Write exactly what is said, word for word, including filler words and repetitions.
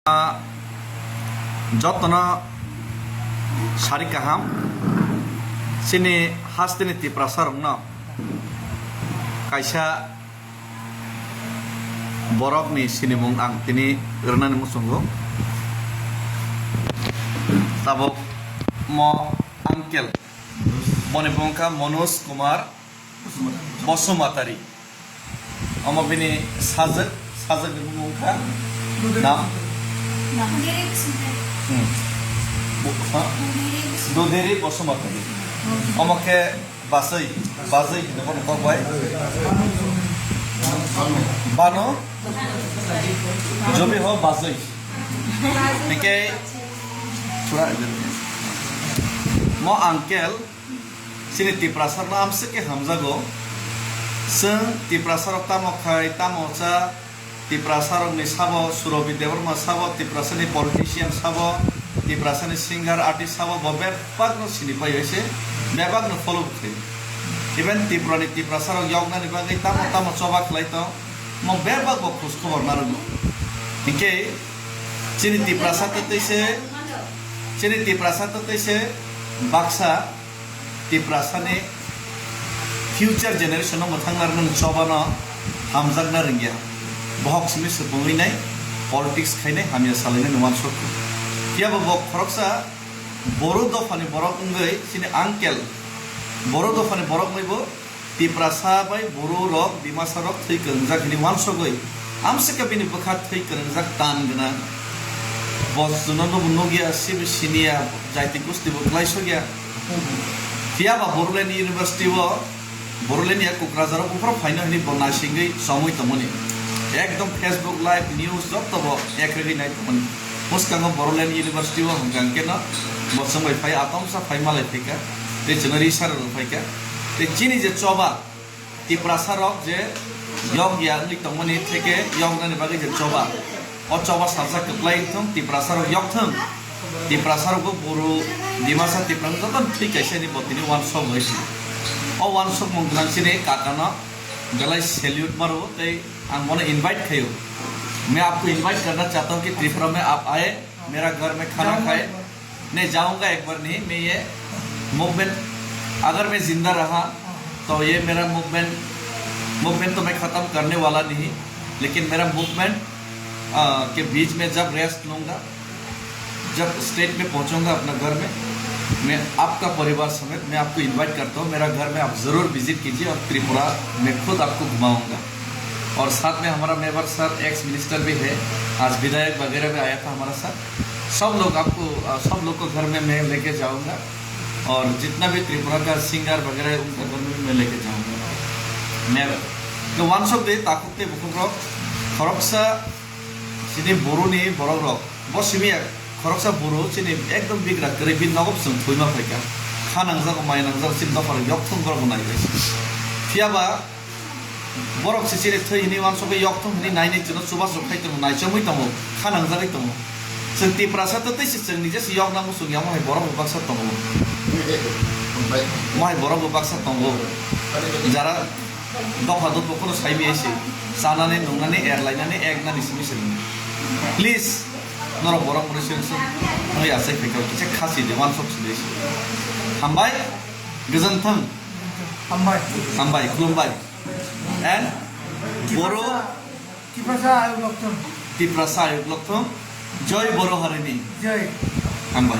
Ah, jotono sari kaham, chini hasteni Tiprasa rokno kaisa borokni sinimung ang tini rwnani muchungo. Tabuk mo uncle, boni bumung kha Manoj Kumar Basumatari. Omo bini sajwk, sajwk ni bumung kha nam? Hmm. Bu-, ha? Duderi Basumatari. Omo khe bachwi, bachwi hinwi bono kok bai. Bano? Jobi ho bachwi. Hingke mo uncle chini Tiprasa no amswk khe hamjago. Chwng Tiprasa rok tamo khai, tamo cha, Tiprasa rokni sabo Surobi Debbarma sabo, Tiprasa ni politician sabo, Tiprasa ni singer artist sabo, bo bebak no sini pai se, bebak no follow khai. Even Tripura ni Tiprasa rok yoknani bagwi tamo tamo choba khlai tong, mo bebak bo khus khobor narwgo. Hinkhe chini Tiprasa twtwi se, chini Tiprasa twtwi se baksa Tiprasani future generation no mwthangna rwnani chobano hamjakna rwngya. Bohok simi swpungwi nai politics khainai hamya salainani uansuk. Phiyaba bo khoroksa Boru dophani borok wngwi chini uncle, Boru dophani borok wngwi bo Tiprasa bai Boru rok, Dimasa rok thwi kwrwngjak hwnwi uansugwi, amswkhe bini bwkha thwi kwrwngjak tan gwnang. Bo chwngno nukya, sibo siniya, jaiti gusti bo klaisokya. Phiyaba Boruland University o, Boruland ya Kokrajhar o buphuru phaino hwnwi bo naisingwi chomwi tongmani. Ekdom Facebook live news jotto bo ekrwgwi nai tongmani. Bwskango Boruland University o hwnkha hwnkhe no bo chwng bai phai atomsa phai malai phaikha. Tei chwngno ri sara rw phaikha. Tei chini je choba, Tiprasa rok je yokya wngwi tongmani theke yoknani bagwi je choba. O choba salsa kwplai wngthung, Tiprasa rok yokthung. Tiprasa rok bo Boru, Dimasa, Tiprasa joto thwi kaisa ni bo tini uansuk bai si. O uansukmung gwnang chini kakano belai salute maro tei ang bono invite khaio. मैं आपको इनवाइट करना चाहता हूँ कि त्रिपुरा में आप आए, मेरा घर में खाना खाए। नहीं जाऊंगा एक बार नहीं, मैं ये मूवमेंट, अगर मैं जिंदा रहा तो ये मेरा मूवमेंट, मूवमेंट तो मैं ख़त्म करने वाला नहीं, लेकिन मेरा मूवमेंट के बीच में जब रेस्ट लूँगा, जब स्टेट में पहुँचूँगा अपना घर में, मैं आपका परिवार समेत मैं आपको इनवाइट करता हूँ, मेरा घर में आप ज़रूर विजिट कीजिए और त्रिपुरा में खुद आपको घुमाऊँगा। और साथ में हमारा मेंबर सर, एक्स मिनिस्टर भी है, आज विधायक वगैरह भी आया था हमारा साथ। सब लोग आपको, अ, सब लोग को घर में मैं लेके जाऊंगा और जितना भी त्रिपुरा का सिंगर वगैरह है, उनका घर में भी मैं लेके जाऊंगा। मैं तो uansuk de takhuk tei bukhuk rok khoroksa chini Boru ni borok rok bo simi ya khoroksa Boru chini ekdom bigra kwrwi bini nogo bwswng thwima phaikha, kha nangjago, mai nangjago, chini dopha rok yokthung borok bo naibai. Phiyaba Borok se chini thwi hwnwi uansugwi yokthung hwnwi nainwi chwngno chubachu khai tongo, naichomwi tongo, kha nangjagwi tongo. Chwng Tiprasa twtwi se chwng nije se yokna muchung ya, mohai borok bo baksa tongo. Mohai borok bo baksa tongo. Jara dopha dopha kheno sai maya se chanani, nungnani, erlainani, eknani simi se. Please, norok borok mwnwi swng swng wngwi achai phaikha, kisa khasi de, uansuk side se. Hambai, gojonthung. Hambai. Hambai, khulumbai. And Boru Tiprasa, Tiprasa ayuk lokthung. Tiprasa ayuk lokthung. Joi Boru Harini. Joi. Hambai.